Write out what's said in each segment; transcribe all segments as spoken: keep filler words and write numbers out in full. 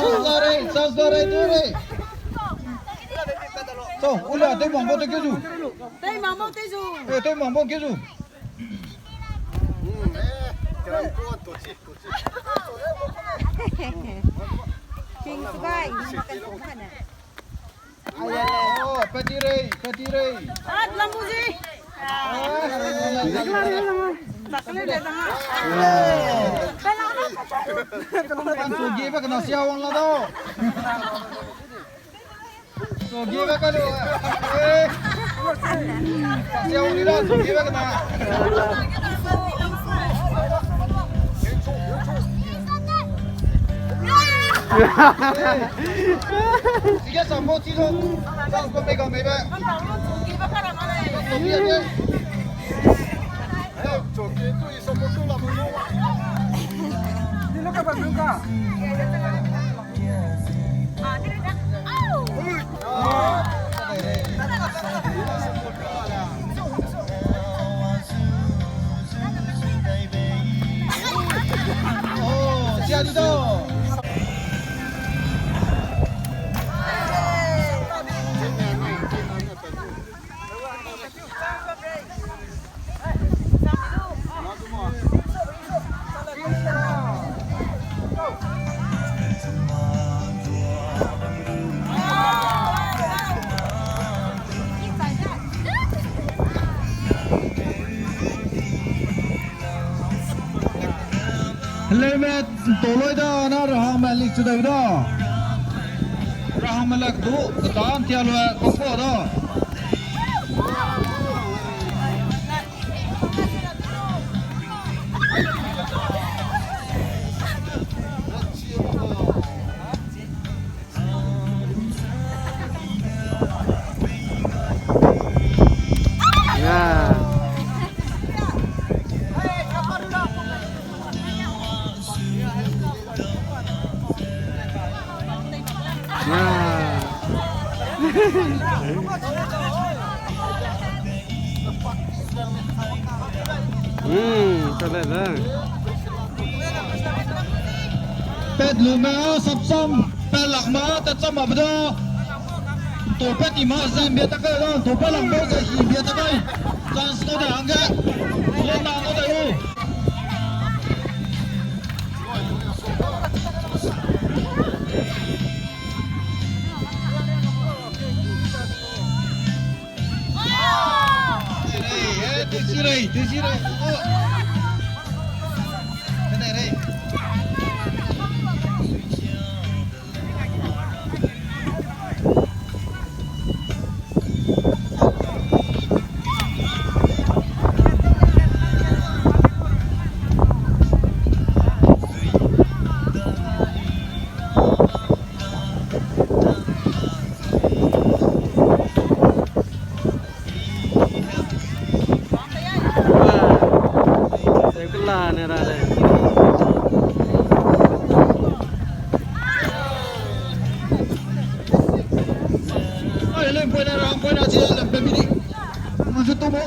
Chance da rei, chance da rei, tu rei. So, ula, tei mang bau tei ke zu. Tei mang bau tei zu. Eh, tei mang bau ke zu. King Sugai, king Sugai ne. Oh, peti rei, peti rei. Ah, lambuji. Takle de dang. Pan so gi ba kena sia wang la do. So gi ba ka lo. Eh. Sia wang ni la, so gi ba kena. Sige, sambo chi lo. Sambo mei ga mei be. Hello, mate. Toloi da, na rahang me lik chu dai da. Rahang me lak du, ketan tia lua, kokko da. Hmm, ka le le. Pet lu ma, sap sam, pet lak ma, tat sam ma bda. To pet i ma, zan bia ta kai da, to pet lak ma, zan hi bia ta kai. Chance no da hangge. Lo na no da u. Dizirei, o. Tenai rei. Sekula ne ra le. Ai, lem poina ra, poina chi lem pe mini. Masa tu mo.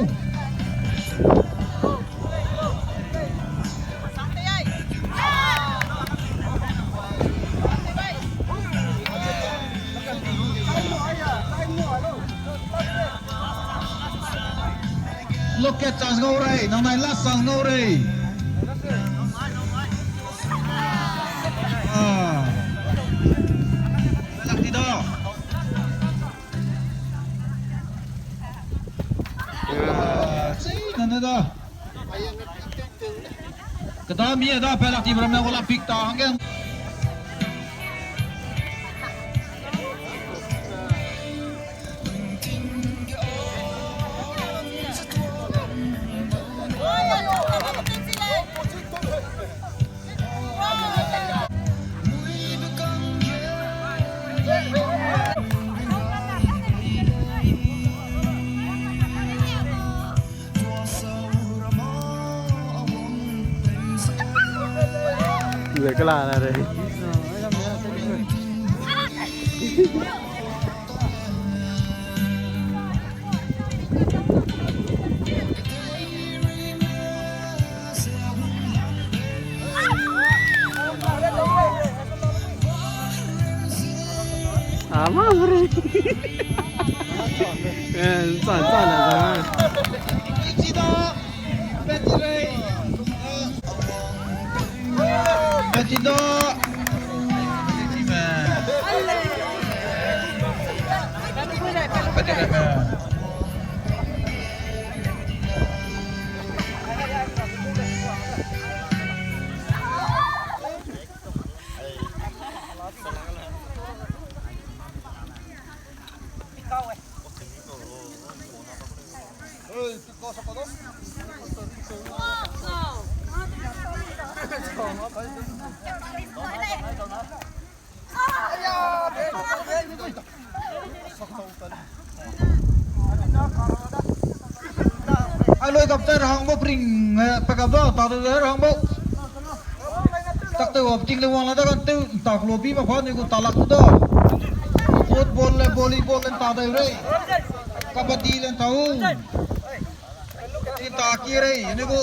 Loket chance ngau rei, nangnai last chance ngau rei. Ah. Lak di da. Ah, sei, nane da. Kedami da, pelak ti bram na wala pick ta hangge. Ui, kela na rei. Ama bro. Eh, san, san na da. Betido. Ai loi kap chai ra hang bau pring, eh, pe kap da, ta de ra hang bau. Tak tew a ting le wang la da kan tew, tak lo bi ma pha ni gu ta lak tu da. Football le volleyball le ta de rei. Kabaddi le ta u. Ni ta ki rei, ni gu.